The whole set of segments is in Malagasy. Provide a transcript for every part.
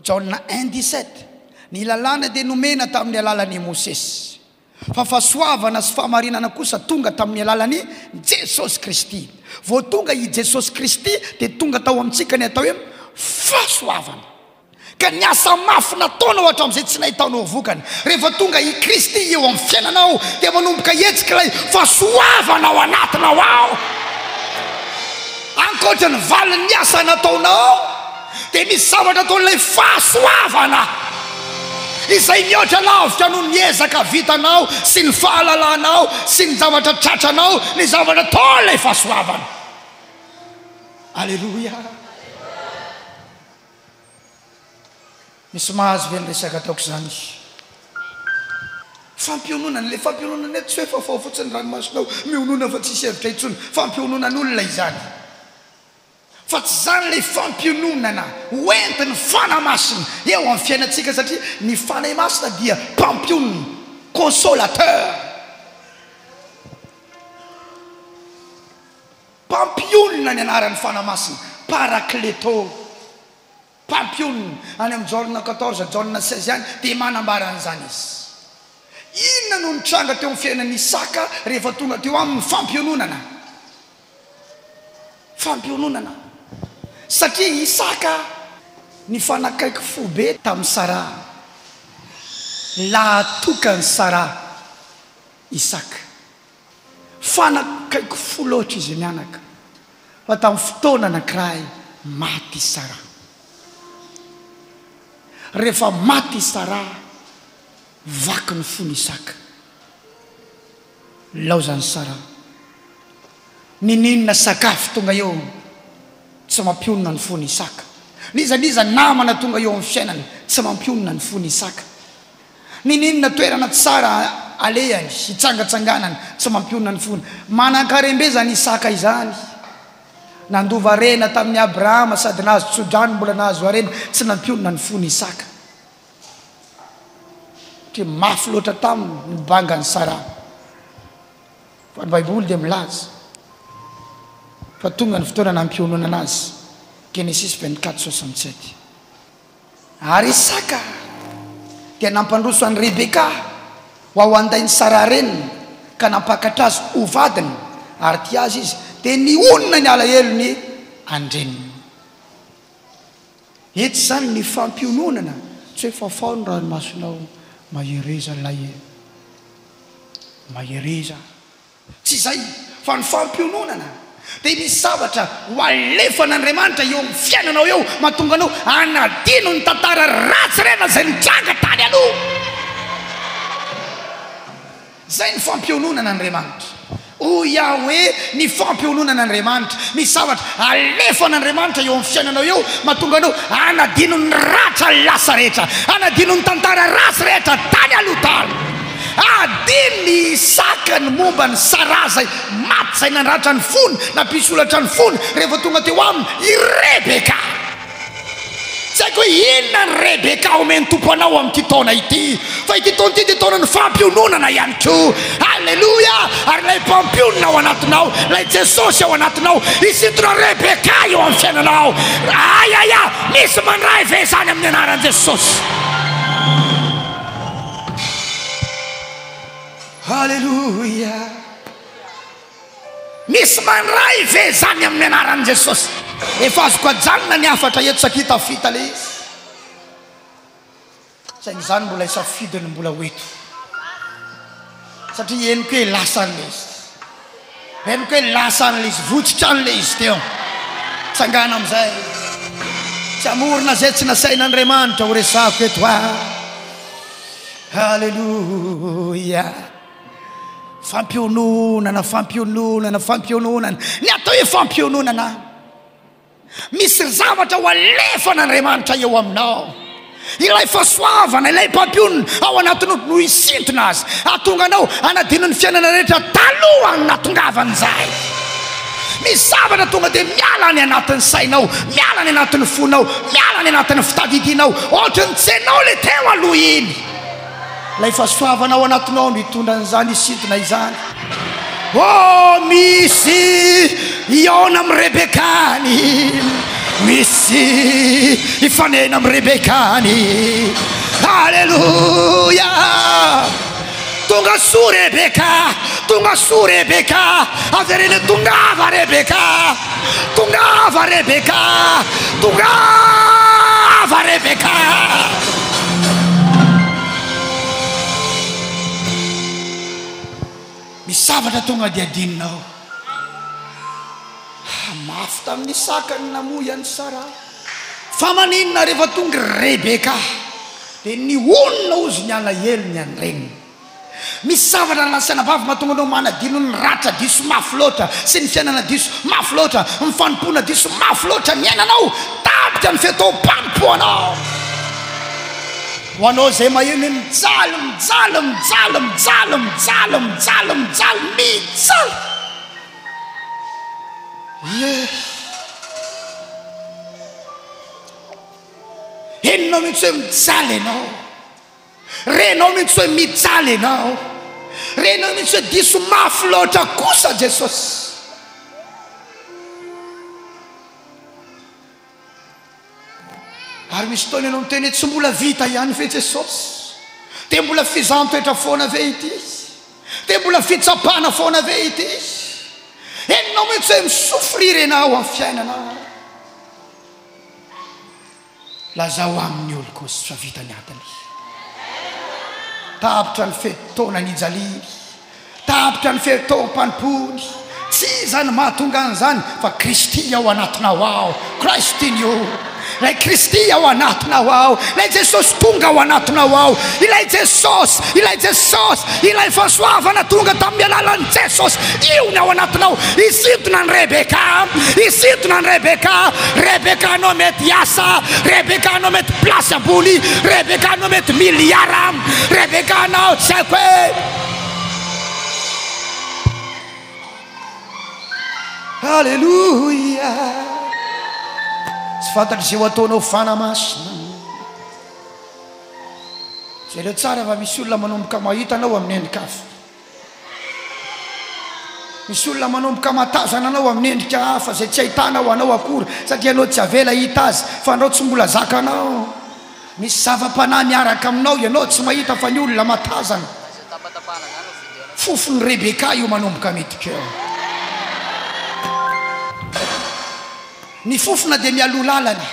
Jaona un 17, Ny lalàna dia nomena tamin'ny alalan'i Mosesy, fa fahasoavana sy fahamarinana kosa tonga tamin'ny alalan'i Jesosy Kristy. Vao tonga i Jesosy Kristy dia tonga tao amintsika ny atao hoe fahasoavana. Ka ny asa mafy nataonao hatramin'izay tsy nahitanao vokany. Rehefa tonga i Kristy eo amin'ny fiainanao dia manomboka hetsika ilay fahasoavana ao anatinao ao. Ankoatra ny valin'ny asa nataonao dia misy zavatra ataon'ilay fahasoavana izay mihoatra lavitra noho ny ezaka vitanao sy ny fahalalanao sy ny zavatra tratranao, ny zavatra ataon'ilay fahasoavana. Aleloia. Misy mahazo ve ny resaka ataoko izany? Fampiononana, ilay fampiononana eto tsy hoe fafao fotsiny ny ranomasonao, mionona fa tsisy hevitra intsony, fampiononan'olona izany. Fa tsy izany ilay fampiononana hoentin'ny Fanahy Masina eo amin'ny fiainantsika satria ny Fanahy Masina dia mpampionona, consolateur. Mpampionona ny anaran'ny Fanahy Masina, Parakleto. Mpampionona. Any amin'ny Jaona quatorze, Jaona seize ihany dia manambara an'izany izy. Inona no nitranga teo amin'ny fiainan'i Isaka rehefa tonga teo aminy ny fampiononana? Fampiononana. Satria Isaka nifanakaiky fo be tamin'i Saraha. Lahatokan'i Saraha Isaka. Fanakaiky fo loatra izy mianaka fa tamin'ny fotoana anankiray maty i Sarah. Rehefa maty i Sarah, vaky ny fon'i Isaka. Laozan'i Sarah. Niniana sakafo tonga eo tsy mampionona ny fon'i Isaka. N'iza n'iza namana tonga eo amin'ny fiainany tsy mampionona ny fon'i Isaka. Niniana toerana tsara alehany, hitsangatsanganany, tsy mampionona ny fony. Manan-karem-be izany Isaka izany. Nandova harena tamin'i Abrahama sady nahazo tsodrano mbola nahazo harena, tsy nampionona ny fony Isaka. Satria mafy loatra taminy ny bangan'i Saraha. Fa ny Baiboly dia milaza fa tonga ny fotoana nampiononana azy, Genesisy 24, 67. Ary Isaka dia nampandroso an'i Rebeka ho ao an-dain'i Saraha reniny, ka nampakatra azy ho vadiny, ary tia azy izy, dia nionona ny alahelony an-dreniny. Eto izany ny fampiononana, tsy hoe fafao ny ranomasonao, mahereza lay e, mahereza. Tsy izay, fa ny fampiononana dia misy zavatra ho alefan'Andriamanitra eo amin'ny fiainanao eo mahatonga anao hanadino ny tantara ratsy rehetra izay nitranga tany aloha. Izay ny fampiononana Andriamanitra. Hoy aho hoe ny fampiononana Andriamanitra. Misy zavatra alefan'Andriamanitra eo amin'ny fiainanao eo mahatonga anao hanadino ny ratra lasa rehetra, hanadino ny tantara ratsy rehetra tany aloha tany. Adinony i Isaka ny momba an'i Saraha izay maty izay nandratra ny fony, nampisy holatra ny fony rehefa tonga teo aminy i Rebeka. Tsy haiko hoe inona ny Rebeka omen'ny Tompo anao amin'ity taona ity, fa ity taona ity dia taonan'ny fampiononana ihany koa. Aleloia! Ary ilay mpampionona ao anatinao, ilay Jesosy ao anatinao, hisintona Rebeka eo amin'ny fiainanao. Ay ay ay! Misy mandray ve izany amin'ny anaran'i Jesosy? Haleloia! Misy mandray ve izany amin'ny anaran'i Jesosy? Efa azoko ajanona ny hafatra eto satria tafita ilay izy. Saingy izany mbola isafidy ny mbola ho eto. Satria henoko hoe lasa any ilay izy. Henoko hoe lasa any ilay izy, votsotra any ilay izy teo. Tsangana amin'izay. Tsy hamorona izay tsy nasain'Andriamanitra ho resahako eto aho. Haleloia. Fampiononana, fampiononana, fampiononana. Ny atao hoe fampiononana. Misy zavatra ho alefan'Andriamanitra eo aminao. Ilay fahasoavana, ilay mpampionona ao anatinao no hisintona azy. Hahatonga anao hanadino ny fiainana rehetra talohan'ny nahatongavan'izay. Misy zavatra tonga dia miala any anatin'ny sainao, miala any anatin'ny fonao, miala any anatin'ny fitadidianao. Ohatry ny tsy ianao ilay teo aloha iny. Ilay fahasoavana ao anatinao no hitondra an'izany hisintona izany. Oh, misy hihaona amin'i Rebeka any. Misy hifanena amin'i Rebeka any. Aleloia! Tonga soa Rebeka, tonga soa Rebeka, avereno tongava Rebeka, tongava Rebeka, tongava Rebeka. Misy zavatra tonga dia adinonao. Ha, mafy tamin'i Isaka ny namoy an'i Saraha. Fa maninona rehefa tonga i Rebeka dia nihonona hozy ny alahelony an'i reniny. Misy zavatra rahalahy sy anabavy mahatonga anao manadino ny ratra diso mafy loatra sy ny fiainana diso mafy loatra, ny fanompoana diso mafy loatra niainanao, tapitra ny fetom-panompoanao. Ho anao izay maheno hoe mijaly, mijaly, mijaly, mijaly, mijaly, mijaly, mijaly, mijaly. Ie. Henonao mihitsy hoe mijaly ianao. Renao mihitsy hoe mijaly ianao. Renao mihitsy hoe diso mafy loatra kosa Jesosy. Ary misy fotoana ianao miteny hoe tsy mbola vita ihany ve Jesosy? Dia mbola fizahan-toetra foana ve ity? Dia mbola fitsapana foana ve ity? Henonao mihitsy hoe mi-souffrir ianao amin'ny fiainana. Lazao aminy Holocauste fa vita ny adiny. Tapitra ny fe-potoana nijaliany. Tapitra ny fe-potoam-panompoany. Tsy iza no mahatonga an'izany fa Kristy ao anatinao ao. Christ in you. Ilay Kristy ao anatinao ao. Ilay Jesosy tonga ao anatinao ao. Ilay Jesosy, ilay Jesosy, ilay fahasoavana tonga tamin'ny alalan'i Jesosy. Io ny ao anatinao. Hisintona an'i Rebeka. Hisintona an'i Rebeka. Rebeka anao mety hiasa. Rebeka anao mety place ambony. Rebeka anao mety miliara. Rebeka anao tsy haiko hoe. Alléluia. Tsy fantatro izay ho ataonao Fanahy Masina. Jereo tsara fa misy olona manomboka mahita anao amin'ny endrika hafa. Misy olona manomboka mahatazana anao amin'ny endrika hafa izay tsy ahitanao anao akory satria ianao tsy avela hahita azy fa anao tsy mbola zakanao. Misy zava-panahy miaraka aminao ianao tsy mahita fa ny olona mahatazana. Fofon'i Rebeka io manomboka midika eo. Ny fofona dia mialoha lalana.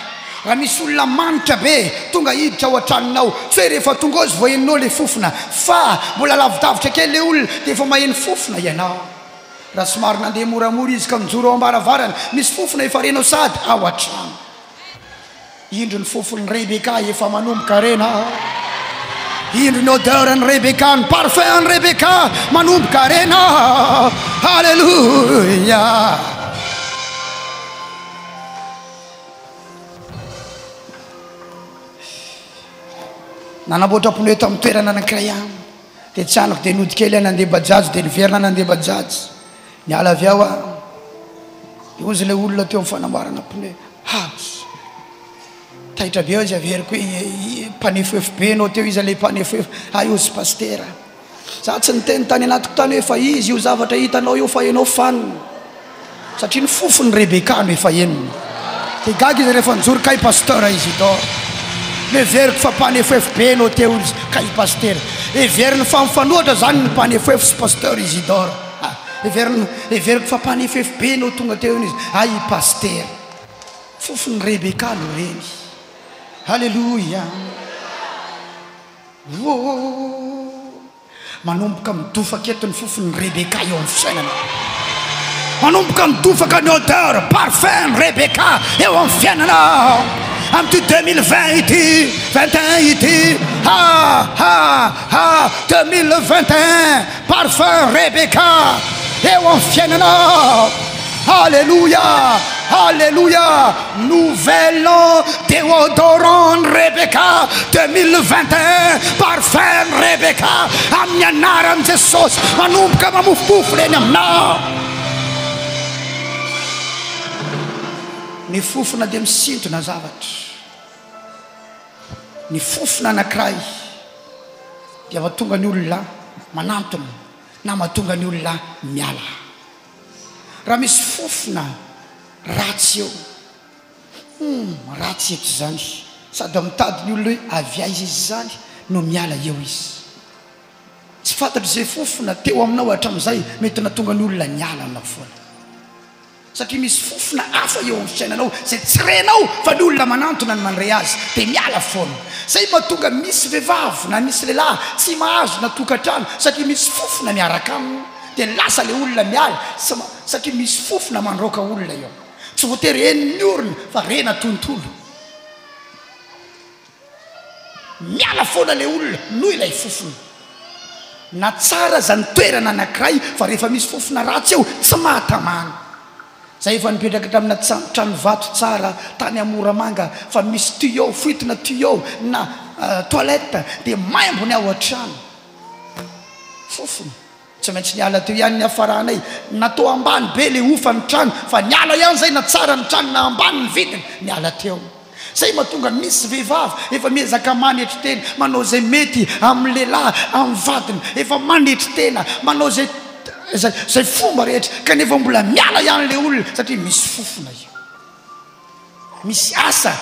Raha misy olona manitra be tonga hiditra ao an-tranonao, tsy hoe rehefa tonga ao izy vao henonao ilay fofona, fa mbola lavidavitra kely ilay olona dia efa maheno fofona ianao. Raha somary nandeha moramora izy ka mijoro ao am-baravarana, misy fofona efa renao sady ao an-trano. Indro ny fofon'i Rebeka efa manomboka rena. Indro ny odeur-n'i Rebeka, ny parfum-n'i Rebeka manomboka rena. Alléluia. Nanamboatra pneu tamin'ny toerana anankiray aho. Dia tsy aniko dia nody kely aho nandeha bajaj dia niverina nandeha bajaj. Niala avy ao aho. Dia hozy ilay olona teo amin'ny fanamboarana pneu. Ha! Taitra be aho izy averiko hoe mpanefoefo be ianao teo, iza ilay mpanefoefo? Hay hozy pasitera. Za tsy niteny tany anatiko tany hoe fa izy io zavatra hitanao io fa ianao fanina. Satria ny fofon'i Rebecca no efa henony. Dia gaga izy rehefa nijoro kay pasteur Isidore. Noheveriko fa mpanefoefo be ianao teo izy kay pasitera. Heveriny fa mifanohitra izany ny mpanefoefo sy pasteur Isidore. Heveriny, heveriko fa mpanefoefo be ianao tonga teo izy. Hay i pasitera. Fofon'i Rebecca no reny. Alléluia. Woo! Manomboka midofaka eto ny fofon'i Rebecca eo amin'ny fiainana. Manomboka midofaka ny odeur, parfum Rebecca eo amin'ny fiainana. Amin'ity 2020 ity, 21 ity, ha ha ha 2021, parfum Rebecca eo amin'ny fiainana. Alléluia! Alléluia! Nouvel an déodorant Rebecca 2021 parfum Rebecca amin'ny anaran'i Jesosy manomboka mamofomofo reny aminao. Ny fofona dia misintona zavatra. Ny fofona anankiray dia mahatonga ny olona manantona na mahatonga ny olona miala. Raha misy fofona ratsy eo. Humm ratsy eto izany. Sady mitady ny olona hoe avy aiza izy izany no miala eo izy. Tsy fantatro izay fofona teo aminao hatramin'izay mety nahatonga ny olona niala anao foana. Satria misy fofona hafa eo amin'ny fiainanao izay tsy renao fa ny olona manantona ny mandre azy dia miala foana. Izay mahatonga misy vehivavy na misy lehilahy tsy mahazo na tokantrano satria misy fofona miaraka aminy dia lasa ilay olona miala satria misy fofona mandraoka olona eo. Tsy voatery henon'ny orona fa rena tontolo. Miala foana ilay olona noho ilay fofona. Na tsara aza ny toerana anankiray fa rehefa misy fofona ratsy eo tsy mahatamana. Zay efa nipetraka tamina trano vato tsara tany Amoramanga fa misy tuyau, fuite na tuyau na toilette dia maimbo ny ao an-trano. Fofona. Tsy maintsy niala teo ihany niafaranay. Natao ambany be le hofan'ny trano fa niala ihany zay na tsara ny trano na ambany ny vidiny, niala teo. Zay mahatonga misy vehivavy efa miezaka manetry tena, manao zay mety amin'ny lehilahy, amin'ny vadiny, efa manetry tena, manao zay zay fomba rehetra kanefa mbola miala ihany le olona satria misy fofona io. Misy asa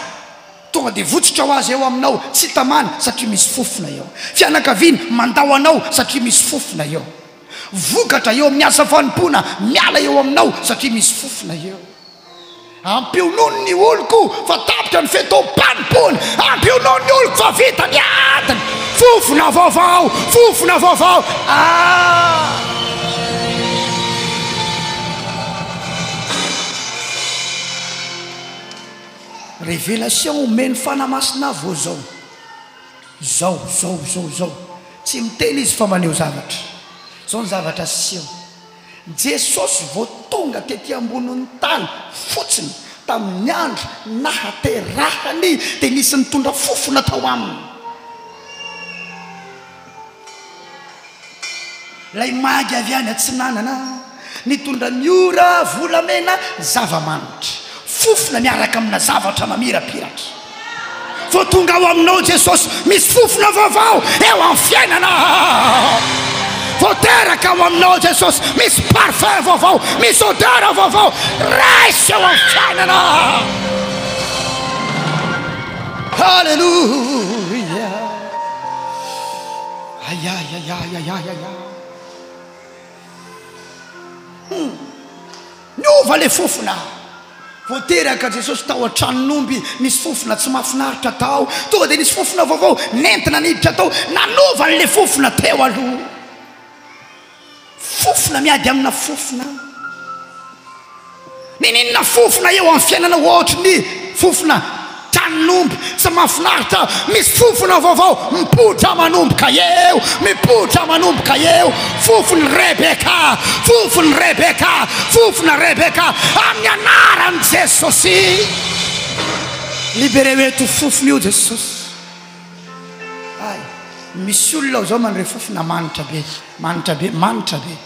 tonga dia votsotra ho azy eo aminao, tsy tamana satria misy fofona eo. Fianakaviana mandao anao satria misy fofona eo. Vokatra eo amin'ny asa fanompoana miala eo aminao satria misy fofona eo. Ampionony ny oloko fa tapitra ny fetom-panompoana. Ampionony ny oloko fa vita ny adiny. Fofona vaovao, fofona vaovao. Ah! Révélation omen'ny Fanahy Masina ahy vao zao. Zao, zao, zao, zao. Tsy miteny izy fa maneho zavatra. Zao ny zavatra aseho. Jesosy vao tonga tety ambonin'ny tany fotsiny tamin'ny andro nahaterahany dia nisy nitondra fofona tao aminy. Ilay magy avy any atsinanana nitondra miora volamena zava-manitra, fofona miaraka amina zavatra mamirapiratra. Vao tonga ao aminao Jesosy, misy fofona vaovao eo amin'ny fiainana. Vao teraka ao aminao Jesosy, misy parfum vaovao, misy odeur vaovao, raiso eo amin'ny fiainana. Haleloia. Ayayayayayayaya. Hum. Niova le fofona. Vao teraka Jesosy tao an-tranon'omby, nisy fofona tsy mahafinaritra tao. Tonga dia nisy fofona vaovao nentina niditra tao, nanova an'le fofona teo aloha. Fofona miady amina fofona. Niniana fofona eo amin'ny fiainana ohatry ny fofona tanin'omby tsy mahafinaritra, misy fofona vaovao mipoitra manomboka eo, mipoitra manomboka eo, fofon'i Rebeka, fofon'i Rebeka, fofona Rebeka, amin'ny anaran'i Jesosy. Libereo eto fofona io Jesosy. Hay, misy olona ao zao mandre fofona manitra be, manitra be, manitra be,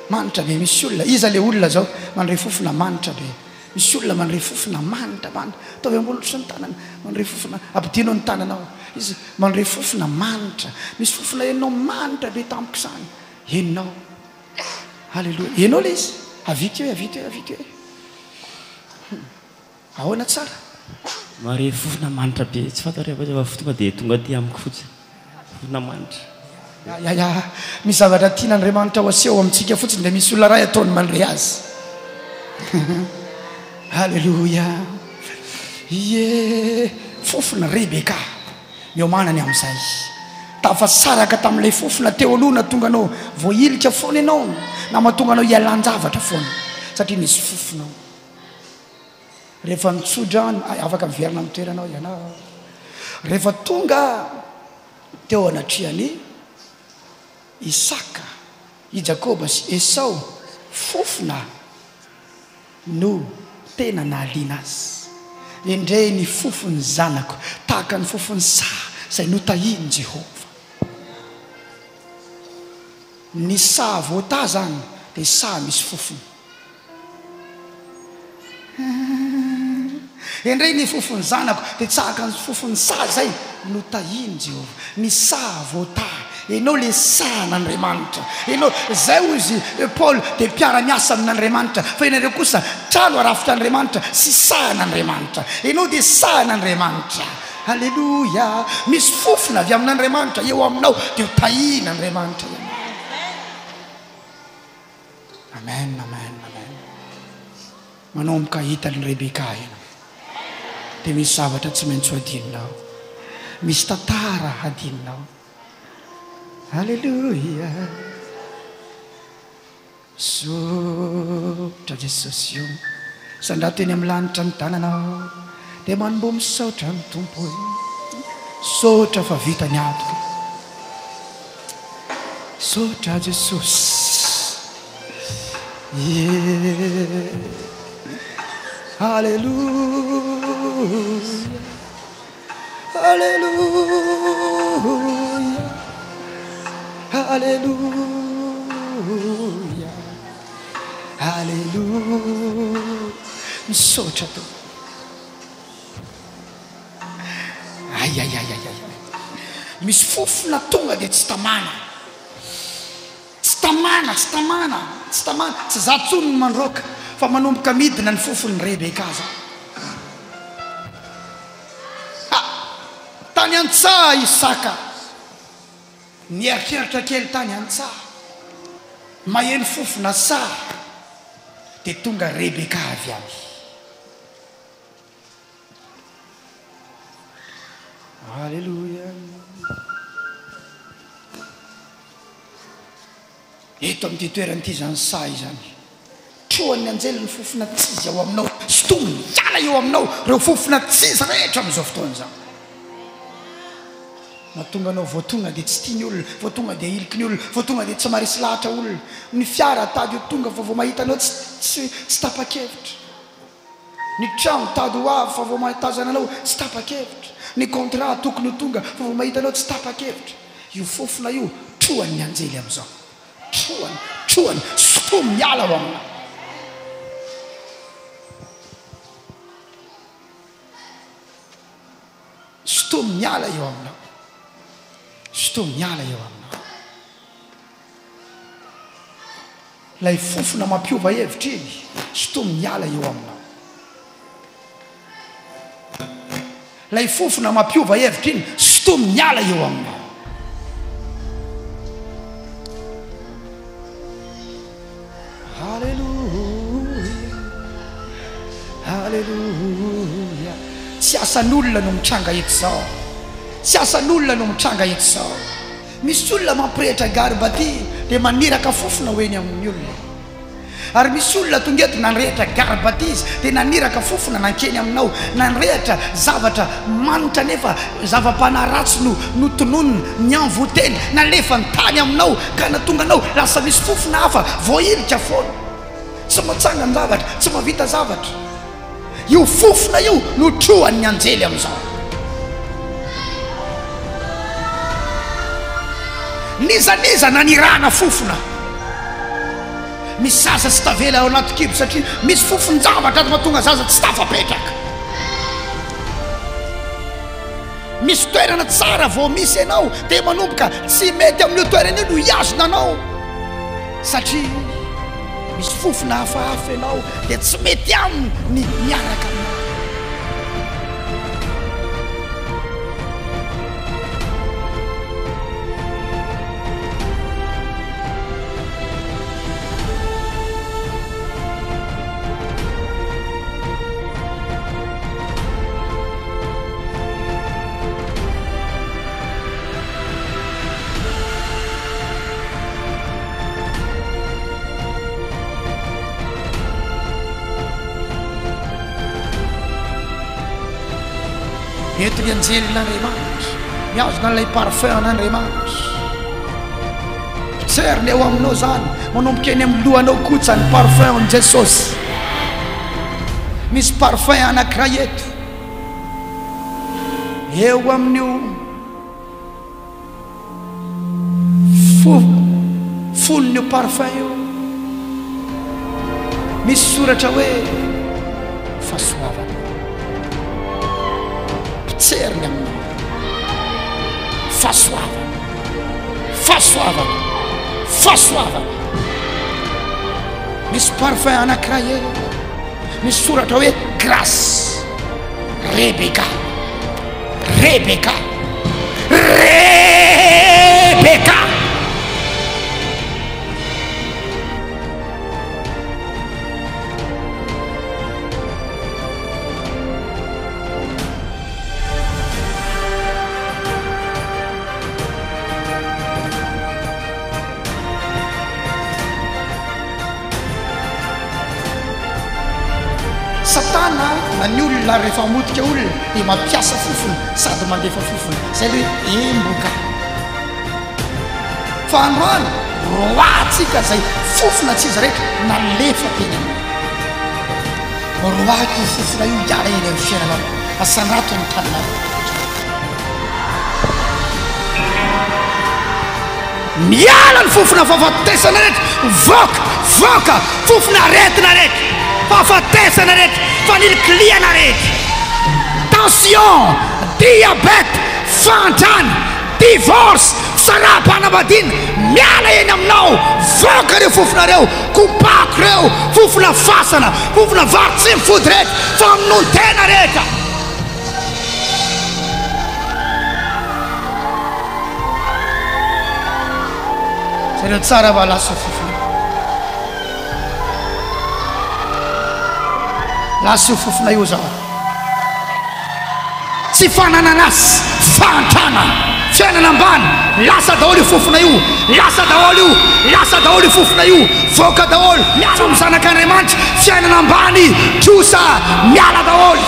manitra be, misy olona, iza le olona zao mandre fofona manitra be, misy olona mandre fofona manitra, manitra, ataovy ambony ohatry ny tanana, mandre fofona, ampidino ny tananao, izy mandre fofona manitra, misy fofona henonao manitra be tampoka izany, henonao, aleloia, henonao le izy, avia teo e, avia teo e, avia teo e. Ahoana tsara? Mahare fofona manitra be tsy fantatro hoe avy aiza fa tonga dia tonga aty amiko fotsiny. Fofona manitra. Ya ya ya, misy zavatra tian'Andriamanitra ho aseho amintsika fotsiny dia misy olona iray ataony mandre azy. Alléluia. Ie, fofona Rebeka. Miomàna ny amin'izay. Tafasaraka tamin'ilay fofona teo aloha nahatonga anao voahilika foana ianao, na mahatonga anao hialan-javatra foana satria nisy fofona ao. Rehefa nitsodrano, ay afaka miverina amin'ny toeranao ianao. Rehefa tonga teo anatrehan'i Isaka, i Jakoba sy Esao, fofona no tena nahaliana azy. Endrey ny fofon'ny zanako, tahaka ny fofon'ny saha izay notahian'i Jehovah. Ny saha voatahy izany dia saha misy fofona. Endrey ny fofon'ny zanako, dia tsy tahaka ny fofon'ny saha izay notahian'i Jehovah. Ny saha voatahy. Ianao ilay sahan'Andriamanitra. Ianao, izay hoy izy, Paoly dia mpiara-miasa amin'Andriamanitra, fa ianareo kosa trano arafitr'Andriamanitra sy sahan'Andriamanitra. Ianao dia sahan'Andriamanitra. Aleloia! Misy fofona avy amin'Andriamanitra eo aminao, dia ho tahian'Andriamanitra ianao. Amen, amen, amen. Manomboka hahita an'i Rebeka ianao. Dia misy zavatra tsy maintsy ho adinonao. Misy tantara hadinonao. Aleloia. Misaotra Jesosy o. Sandrato eny amin'ny lanitra ny tananao. Dia manomboha misaotra ny Tompo e. Misaotra fa vita ny adiko. Misaotra Jesosy. Yeah. Alléluia. Alléluia. Alléluia. Alléluia. Misaotra Tompo. Ay ay ay ay ay. Misy fofona tonga dia tsy tamana. Tsy tamana, tsy tamana, tsy tamana, tsy za tsony no mandroaka fa manomboka midina ny fofon'i Rebecca za. Ha! Tany an-tsaha i Saka. Nieritreritra kely tany an-tsaha. Maheno fofona saha dia tonga Rebecca avy any. Aleloia. Eto amin'ity toerana ity izany saha izany. Trohan'ny anjely ny fofona tsizy ao aminao. Sintominy hiala eo aminao ireo fofona tsizy rehetra amin'izao fotoana izao. Mahatonga anao vao tonga dia tsy tia ny olona, vao tonga dia ahiliky ny olona, vao tonga dia tsy maharesy lahatra olona. Ny fiara tady ho tonga fa vao mahita anao tsy tsy tsy tapa-kevitra. Ny trano tady ho avy fa vao mahatazana anao tsy tapa-kevitra. Ny contrat tokony ho tonga fa vao mahita anao tsy tapa-kevitra. Io fofona io trohan'ny anjely amin'izao. Trohany, trohany, sintomy miala ao aminao. Sintomy miala eo aminao. Sintomy miala eo aminao. Ilay fofona mampiova hevitra iny, sintomy miala eo aminao. Ilay fofona mampiova hevitra iny, sintomy miala eo aminao. Aleloia, aleloia. Tsy asan'olona no mitranga eto izao. Tsy asan'olona no mitranga eto izao. Misy olona mampirehitra garba aty dia maniraka fofona ho eny amin'ny olona. Ary misy olona tonga eto nandrehitra garba aty izy dia naniraka fofona nankeny aminao, nandrehitra zavatra manitra nefa zava-panahy ratsy no notononiny, nienvouteny, nalefany tany aminao ka nahatonga anao lasa misy fofona hafa voahilika foana. Tsy matsangan-javatra, tsy mahavita zavatra. Io fofona io no trohan'ny anjely amin'izao. N'iza n'iza nanirahana fofona. Misy zaza tsy tavela ao anaty kibo satria misy fofon-javatra ato mahatonga zaza tsy tafapetraka. Misy toerana tsara vao misy ianao dia manomboka tsy mety amin'io toerana io no hihazona anao satria misy fofona hafahafa ianao dia tsy mety aminy ny miaraka aminao. Eto ny anjelin'Andriamanitra, mihazona an'ilay parfum an'Andriamanitra. Potserina eo aminao izany, manomboka eny amin'ny lohanao kotsa ny parfum an'i Jesosy. Misy parfum anankiray eto. Eo amin'io fo fonon'io parfum io, misy soratra hoe fahasoavana. Potseriny aminao. Fahasoavana. Fahasoavana. Fahasoavana. Misy parfum anankiray eo. Misy soratra hoe grâce. Rebecca. Rebecca. Rebecca. Satana na ny olona rehefa hamotika olona dia mampiasa fofona sady mandefa fofona. Zay le hoe emboka. Fa androany roahantsika zay fofona tsy izy rehetra nalefa teny aminy. Roahiko io fofona io hiala eny amin'ny fiainanao. Asandrato ny taninao. Miala ny fofona fahafatesana rehetra, voka, voka, fofona aretina rehetra, fahafatesana rehetra, fanilikilihana rehetra, tension, diabète, fahantrana, divorce, fisaraham-panambadiana, miala eny aminao, voka ireo fofona ireo, kopako ireo, fofona fasana, fofona vary tsy mifody rehetra, famonoan-tena rehetra. Jereo tsara fa lasa fofona. Lasa io fofona io zao. Tsy fananana asa, fahantrana, fiainana ambany, lasa daholo io fofona io, lasa daholo io, lasa daholo io fofona io, voaka daholo, miala amin'ny zanak'Andriamanitra, fiainana ambany, trosa, miala daholo.